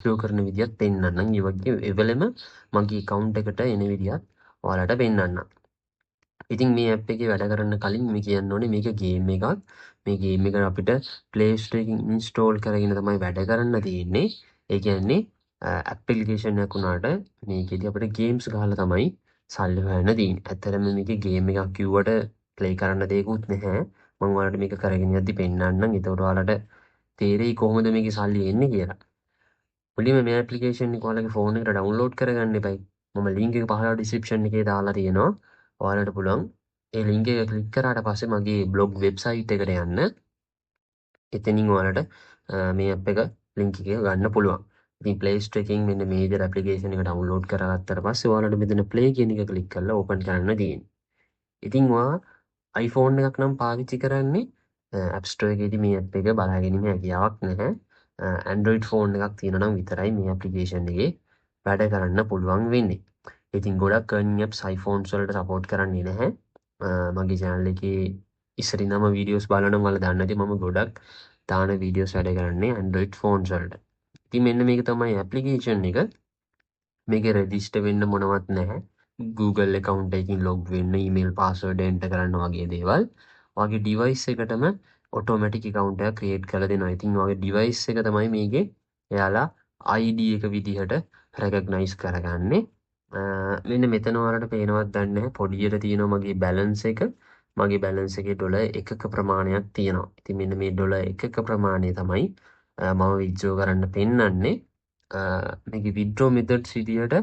Withdraw කරන විදියත් පෙන්වන්නම්. ඒ වගේම එවෙලෙම මගේ account එකට එන විදියත් ඔයාලට පෙන්වන්නම්. ඉතින් මේ ඇප් එකේ වැඩ කරන්න කලින් මේ කියන්න ඕනේ මේක ගේම් එකක්. මේ ගේම් එක අපිට Play Store එකකින් ඉන්ස්ටෝල් කරගෙන තමයි වැඩ කරන්න තියෙන්නේ. ඒ කියන්නේ ඇප්ලිකේෂන් එකක් වුණාට මේකෙදි අපිට ගේම්ස් ගහලා තමයි සල්ලි හොයන්න තියෙන්නේ. ඇත්තටම මේකේ ගේම් එකක් කිව්වට ප්ලේ කරන්න දෙයක්වත් නැහැ. මම ඔයාලට මේක කරගෙන යද්දි පෙන්නන්නම්. එතකොට ඔයාලට තේරෙයි කොහොමද මේකේ සල්ලි එන්නේ කියලා. මුලින්ම මේ ඇප්ලිකේෂන් එක ඔයාලගේ ෆෝන් එකට ඩවුන්ලෝඩ් කරගන්න එපයි. මම ලින්ක් එක පහළ ඩිස්ක්‍රිප්ෂන් එකේ දාලා තියෙනවා. ඔයාලට පුළුවන් ඒ ලින්ක් එක ක්ලික් කරාට පස්සේ මගේ බ්ලොග් වෙබ්සයිට් එකට යන්න. එතනින් ඔයාලට මේ ඇප් එක ලින්ක් එක ගන්න පුළුවන්. ඉතින් Play Store එකෙන් මෙන්න මේ විදිහට ඇප්ලිකේෂන් එක ඩවුන්ලෝඩ් කරගත්තට පස්සේ ඔයාලට මෙතන Play කියන එක ක්ලික් කරලා ඕපන් කරන්න තියෙන්නේ. ඉතින් ඔයා iPhone එකක් නම් පාවිච්චි කරන්නේ App Store එකේදී මේ ඇප් එක බලා ගැනීමේ හැකියාවක් නැහැ. Android phone එකක් තියෙනවා නම් විතරයි මේ ඇප්ලිකේෂන් එකේ වැඩ කරන්න පුළුවන් වෙන්නේ. ඉතින් ගොඩක් earning apps iPhones වලට සපෝට් කරන්නේ නැහැ. මගේ channel එකේ ඉස්සරින් නම වීඩියෝස් බලන නම් ඔයාලා දන්නේ නැති මම ගොඩක් දාන වීඩියෝස් වැඩ කරන්නේ Android phones වලට. ඉතින් මෙන්න මේක තමයි ඇප්ලිකේෂන් එක. මේකේ රෙජිස්ටර් වෙන්න මොනවත් නැහැ. Google account එකකින් ලොග් වෙන්න, email password enter කරන්න වගේ දේවල්. ඔයාගේ device එකටම ඔටෝමැටික් account එකක් ක්‍රියේට් කරලා දෙනවා. ඉතින් ඔයාගේ device එක තමයි මේකේ එයාලා ID එක විදිහට රෙකග්නයිස් කරගන්නේ. මෙන්න මෙතන ඔයාලට පේනවත් දන්නේ නැහැ. පොඩියට තියෙනවා මගේ බැලන්ස් එක. මගේ බැලන්ස් එකේ ඩොලර් එකක ප්‍රමාණයක් තියෙනවා. ඉතින් මෙන්න මේ ඩොලර් එකක ප්‍රමාණය තමයි මම විත්ඩ්‍රෝ කරන්න පෙන්වන්නේ. මේකේ විත්ඩ්‍රෝ මෙතඩ්ස් විදියට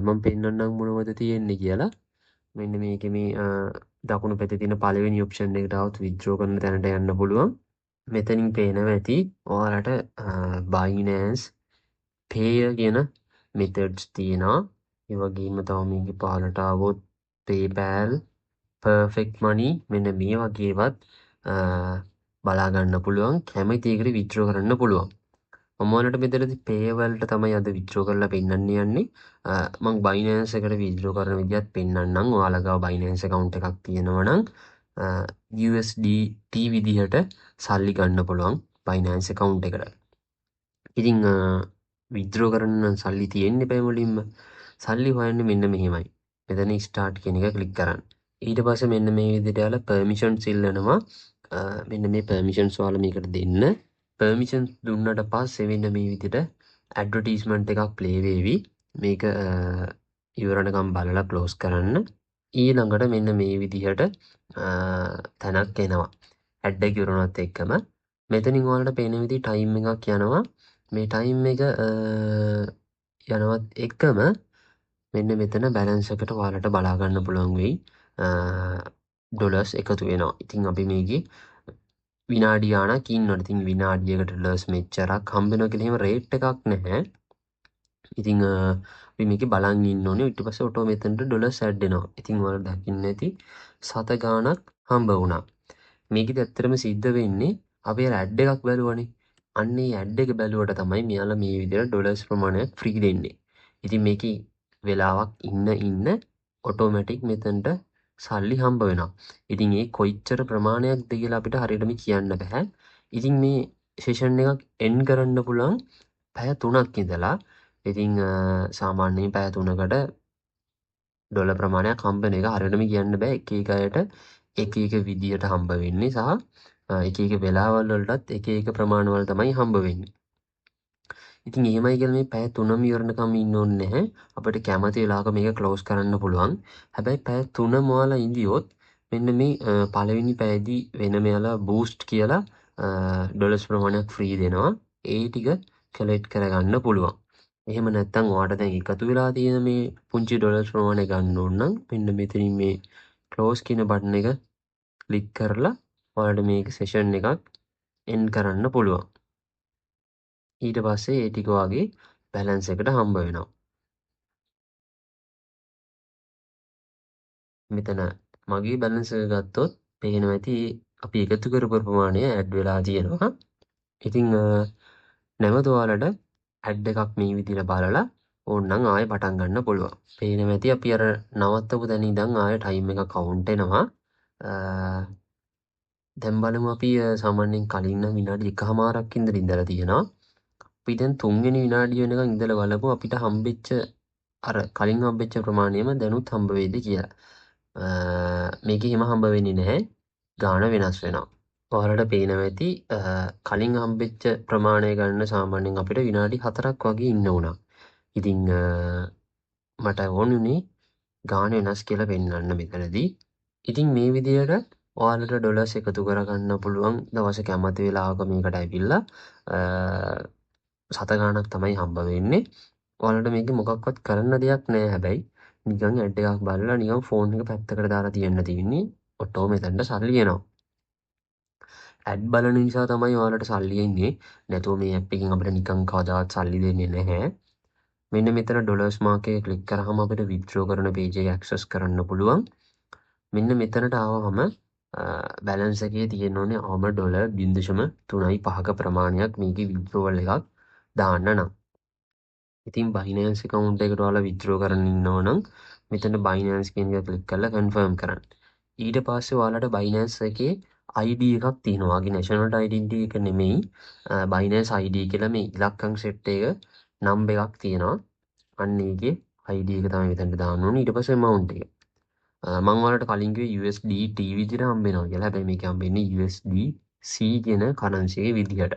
මම පෙන්වන්නම් මොනවද තියෙන්නේ කියලා. මෙන්න මේකේ මේ දකුණු පැත්තේ තියෙන පළවෙනි ඔප්ෂන් එකට આવත් විත්ඩ්‍රෝ කරන තැනට යන්න පුළුවන්. මෙතනින් පේනවා ඇති ඔයාලට Binance Payeer කියන මෙතඩ්ස් තියෙනවා. ඒ වගේම තව මේකේ පහළට ආවොත් PayPal, Perfect Money මෙන්න මේ වගේවත් බලා ගන්න පුළුවන්. කැමති එකට විත්ඩ්‍රෝ කරන්න පුළුවන්. මම ඔයාලට මෙතනදී Payeer වලට තමයි අද විත්ඩ්‍රෝ කරලා පෙන්වන්න යන්නේ. මං Binance එකට විත්ඩ්‍රෝ කරන විදියත් පෙන්වන්නම්. ඔයාලා ගාව Binance account එකක් තියෙනවා නම් USDT විදිහට සල්ලි ගන්න පුළුවන් Binance account එකට. ඉතින් විත්ඩ්‍රෝ කරන්න නම් සල්ලි තියෙන්න එපා මුලින්ම. සල්ලි හොයන්නේ මෙන්න මෙහෙමයි. මෙතන ස්ටාර්ට් කියන එක ක්ලික් කරන්න. ඊට පස්සේ මෙන්න මේ විදිහට යාලා පර්මිෂන්ස් ඉල්ලනවා. මෙන්න මේ පර්මිෂන්ස් ඔයාලා මේකට දෙන්න. පර්මිෂන්ස් දුන්නට පස්සේ මෙන්න මේ විදිහට ඇඩ්වර්ටයිස්මන්ට් එකක් ප්ලේ වේවි. මේක ඉවරනකම් බලලා ක්ලෝස් කරන්න. ඊළඟට මෙන්න මේ විදිහට තැනක් එනවා. ඇඩ් එක ඉවරනත් එක්කම මෙතනින් ඔයාලට පේන විදිහට ටයිම් එකක් යනවා. මේ ටයිම් එක යනවත් එක්කම මෙන්න මෙතන බැලන්ස් එකට ඔයාලට බලා ගන්න පුළුවන් වෙයි. ඩොලර්ස් එකතු වෙනවා. ඉතින් අපි මේකේ විනාඩි ගාණක් ඉන්නවනේ. ඉතින් විනාඩියකට ඩොලර්ස් මෙච්චරක් හම්බ වෙනවා කියලා එහෙම රේට් එකක් නැහැ. ඉතින් අපි මේකේ බලන් ඉන්න ඕනේ. ඊට පස්සේ ඔටෝ මෙතනට ඩොලර්ස් ඇඩ් වෙනවා. ඉතින් ඔයාලා දකින්න ඇති සත ගාණක් හම්බ වුණා. මේකෙදි ඇත්තටම සිද්ධ වෙන්නේ අපි අර ඇඩ් එකක් බැලුවනේ. අන්න ඒ ඇඩ් එක බැලුවට තමයි මෙයාලා මේ විදිහට ඩොලර්ස් ප්‍රමාණයක් ෆ්‍රී දෙන්නේ. ඉතින් මේකේ වෙලාවක් ඉන්න ඉන්න ඔටෝමැටික් මෙතනට සල්ලි හම්බ වෙනවා. ඉතින් ඒ කොයිච්චර ප්‍රමාණයක්ද කියලා අපිට හරියටම කියන්න බෑ. ඉතින් මේ සෙෂන් එකක් එන්ඩ් කරන්න පුළුවන් පැය 3ක් ඉඳලා. ඉතින් සාමාන්‍යයෙන් පැය 3කට ඩොලර් ප්‍රමාණයක් හම්බ වෙන එක හරියටම කියන්න බෑ. එක එක අයට එක එක විදියට හම්බ වෙන්නේ සහ එක එක වෙලාවල් වලටත් එක එක ප්‍රමාණවල තමයි හම්බ වෙන්නේ. ඉතින් එහෙමයි කියලා මේ පැය 3ම ඉවරනකම් ඉන්න ඕනේ නැහැ. අපිට කැමති වෙලාවක මේක ක්ලෝස් කරන්න පුළුවන්. හැබැයි පැය 3ම ඔයාලා ඉඳියොත් මෙන්න මේ පළවෙනි පැයේදී වෙනම එයාලා බූස්ට් කියලා ඩොලර්ස් ප්‍රමාණයක් ෆ්‍රී දෙනවා. ඒ ටික කලෙක්ට් කරගන්න පුළුවන්. එහෙම නැත්නම් ඔයාට දැන් එකතු වෙලා තියෙන මේ පුංචි ඩොලර්ස් ප්‍රමාණය ගන්න ඕන නම් මෙන්න මෙතනින් මේ ක්ලෝස් කියන බටන් එක ක්ලික් කරලා ඔයාලට මේක සෙෂන් එකක් එන්ඩ් කරන්න පුළුවන්. ඊට පස්සේ ඒ ටික ඔයාගේ බැලන්ස් එකට හම්බ වෙනවා. මෙතන මගේ බැලන්ස් එක ගත්තොත් පේනවා ඇති අපි එකතු කරපු ප්‍රමාණය ඇඩ් වෙලා තියෙනවා. ඉතින් නැවත ඔයාලට ඇඩ් එකක් මේ විදිහට බලලා ඕනනම් ආයෙ පටන් ගන්න පුළුවන්. පේනවා ඇති අපි අර නවත්තපු තැන ඉඳන් ආයෙ ටයිම් එක කවුන්ට් වෙනවා. දැන් බලමු අපි සාමාන්‍යයෙන් කලින් නම් විනාඩි එකහමාරක් ඉඳලා ඉඳලා තියෙනවා. අපි දැන් තුන්වෙනි විනාඩිය වෙනකන් ඉඳලා බලමු අපිට හම්බෙච්ච අර කලින් හම්බෙච්ච ප්‍රමාණයම දැනුත් හම්බ වෙයිද කියලා. මේක එහෙම හම්බ වෙන්නේ නැහැ. ගාණ වෙනස් වෙනවා. ඔයාලට පේනවා ඇති කලින් හම්බෙච්ච ප්‍රමාණය ගන්න සාමාන්‍යයෙන් අපිට විනාඩි 4ක් වගේ ඉන්න වුණා. ඉතින් මට ඕන වුණේ ගාණ වෙනස් කියලා පෙන්වන්න මෙතනදී. ඉතින් මේ විදියට ඔයාලට ඩොලර්ස් එකතු කරගන්න පුළුවන් දවස කැමති වෙලාවක මේකට ඇවිල්ලා සත ගාණක් තමයි හම්බ වෙන්නේ. ඔයාලට මේකේ මොකක්වත් කරන්න දෙයක් නෑ. හැබැයි නිකන් ඇඩ් එකක් බලලා නිකන් ෆෝන් එක පැත්තකට දාලා තියන්න තියෙන්නේ. ඔටෝ මෙතනට සල්ලි එනවා. ඇඩ් බලන නිසා තමයි ඔයාලට සල්ලි එන්නේ. නැතුව මේ ඇප් එකෙන් අපිට නිකන් කවදාවත් සල්ලි දෙන්නේ නැහැ. මෙන්න මෙතන ඩොලර්ස් මාක් එක ක්ලික් කරාම අපිට විත්ඩ්‍රෝ කරන පේජ් එක ඇක්සස් කරන්න පුළුවන්. මෙන්න මෙතනට ආවම බැලන්ස් එකේ තියෙන්න ඕනේ අවම ඩොලර් 0.35ක ප්‍රමාණයක් මේකේ විත්ඩ්‍රෝවල් එකක් දාන්න නම්. ඉතින් Binance account එකට ඔයාලා විත්ඩ්‍රෝ කරන්න ඉන්නවා නම් මෙතන Binance කියන එක ක්ලික් කරලා කන්ෆර්ම් කරන්න. ඊට පස්සේ ඔයාලට Binance එකේ ID එකක් තියෙනවා. ඔයාගේ national identity එක නෙමෙයි, Binance ID කියලා මේ ඉලක්කම් සෙට් එක නම්බර් එකක් තියෙනවා. අන්න ඒකේ ID එක තමයි මෙතනට දාන්න ඕනේ. ඊට පස්සේ amount එක. මං ඔයාලට කලින් කිව්වේ USDT විදිහට හම්බ වෙනවා කියලා. හැබැයි මේක හම්බෙන්නේ USDC කියන කරන්සි එකේ විදිහට.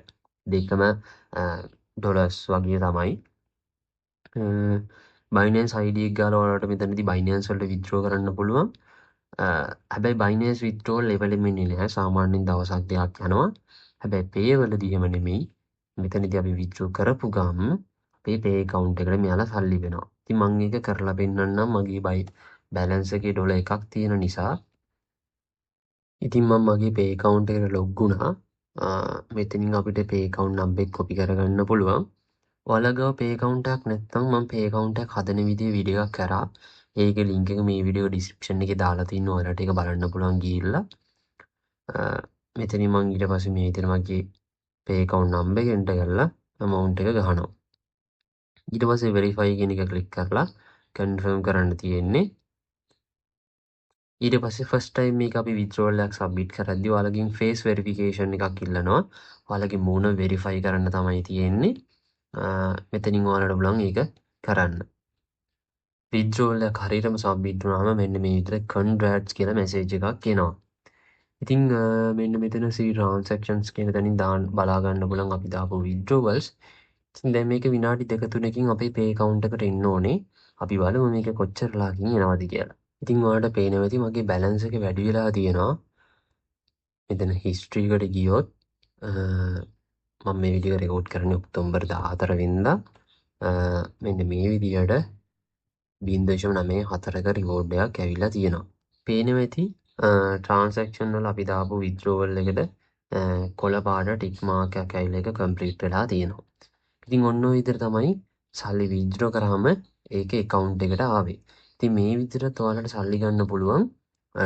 දෙකම ඩොලර්ස් වගේ තමයි. Binance ID එක ගාලා ඔයාලට මෙතනදී Binance වලට විත්ඩ්‍රෝ කරන්න පුළුවන්. හැබැයි Binance withdrawal level එකෙම එන්නේ නැහැ. සාමාන්‍යයෙන් දවසක් දෙකක් යනවා. හැබැයි Pay වලදී එහෙම නෙමෙයි. මෙතනදී අපි විත්ඩ්‍රෝ කරපු ගමන් අපේ Pay account එකට මෙයාලා සල්ලි වෙනවා. ඉතින් මං ඒක කරලා පෙන්නන්නම් මගේ බැලන්ස් එකේ ඩොලර් එකක් තියෙන නිසා. ඉතින් මං මගේ Pay account එකට ලොග් වුණා. මෙතනින් අපිට Pay account number එක කොපි කරගන්න පුළුවන්. ඔයාලා ගාව Pay account එකක් නැත්නම් මං Pay account එකක් හදන විදිය වීඩියෝ එකක් කරා. ඒකේ ලින්ක් එක මේ වීඩියෝ ඩිස්ක්‍රිප්ෂන් එකේ දාලා තින්නවා. ඔයාලට ඒක බලන්න පුළුවන් ගිහිල්ලා. මෙතනින් මං ඊට පස්සේ මේ විදිහට මගේ Pay account number එක එන්ටර් කරලා amount එක ගහනවා. ඊට පස්සේ verify කියන එක ක්ලික් කරලා කන්ෆර්ම් කරන්න තියෙන්නේ. ඊට පස්සේ ෆස්ට් ටයිම් මේක අපි විත්ඩ්‍රෝවල් එකක් සබ්මිට් කරද්දී ඔයාලගෙන් ෆේස් වෙරිෆිකේෂන් එකක් ඉල්ලනවා. ඔයාලගේ මූණ වෙරිෆයි කරන්න තමයි තියෙන්නේ. මෙතනින් ඔයාලට බලන් ඒක කරන්න. විත්ඩ්‍රෝවල් එක හරියටම සබ්මිට් වුණාම මෙන්න මේ විදිහට කන්ග්‍රැට්ස් කියලා මැසේජ් එකක් එනවා. ඉතින් මෙන්න මෙතන see transactions කියන තැනින් දාන්න බලා ගන්න පුළුවන් අපි දාපු විත්ඩ්‍රෝවල්ස්. ඉතින් දැන් මේක විනාඩි දෙක තුනකින් අපේ පේ ඇකවුන්ට් එකට එන්න ඕනේ. අපි බලමු මේක කොච්චර වෙලාවකින් එනවද කියලා. ඉතින් ඔයාලට පේනවා ඇති මගේ බැලන්ස් එක වැඩි වෙලා තියෙනවා. මෙතන හිස්ටරි එකට ගියොත් මම මේ වීඩියෝ එක රෙකෝඩ් කරන්නේ ඔක්තෝබර් 14 වෙනිදා. මෙන්න මේ විදියට 0.94ක රිවෝඩ් එකක් ඇවිල්ලා තියෙනවා. පේනවා ඇති ට්‍රාන්සැක්ෂන් වල අපි දාපු විත්ඩ්‍රෝවල් එකට කොළ පාට ටික් මාක් එකක් ඇවිල්ලා ඒක කම්ප්ලීට් වෙලා තියෙනවා. ඉතින් ඔන්න ඔය විදිහට තමයි සල්ලි විත්ඩ්‍රෝ කරාම ඒක ඇකවුන්ට් එකට ආවේ. ඉතින් මේ විදිහට ඔයාලට සල්ලි ගන්න පුළුවන්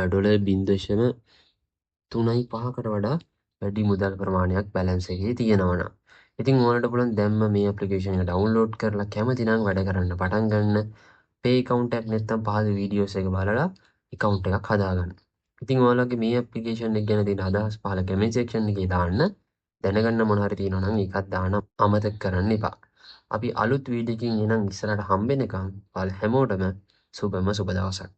ඩොලර් 0.35කට වඩා වැඩි මුදල් ප්‍රමාණයක් බැලන්ස් එකේ තියෙනවා නම්. ඉතින් ඔයාලට පුළුවන් දැන්ම මේ ඇප්ලිකේෂන් එක ඩවුන්ලෝඩ් කරලා කැමති නම් වැඩ කරන්න පටන් ගන්න. පේ ඇකවුන්ට් එකක් නැත්නම් පහළ වීඩියෝස් එක බලලා ඇකවුන්ට් එකක් හදාගන්න. ඉතින් ඔයාලගේ මේ ඇප්ලිකේෂන් එක ගැන තියෙන අදහස් පහළ කමෙන්ට් සෙක්ෂන් එකේ දාන්න. දැනගන්න මොන හරි තියෙනවා නම් ඒකත් දාන්න අමතක කරන්න එපා. අපි අලුත් වීඩියෝ එකකින් එනම් ඉස්සරහට හම්බෙනකම් ඔයාලා හැමෝටම සුබම සුබ දවසක්.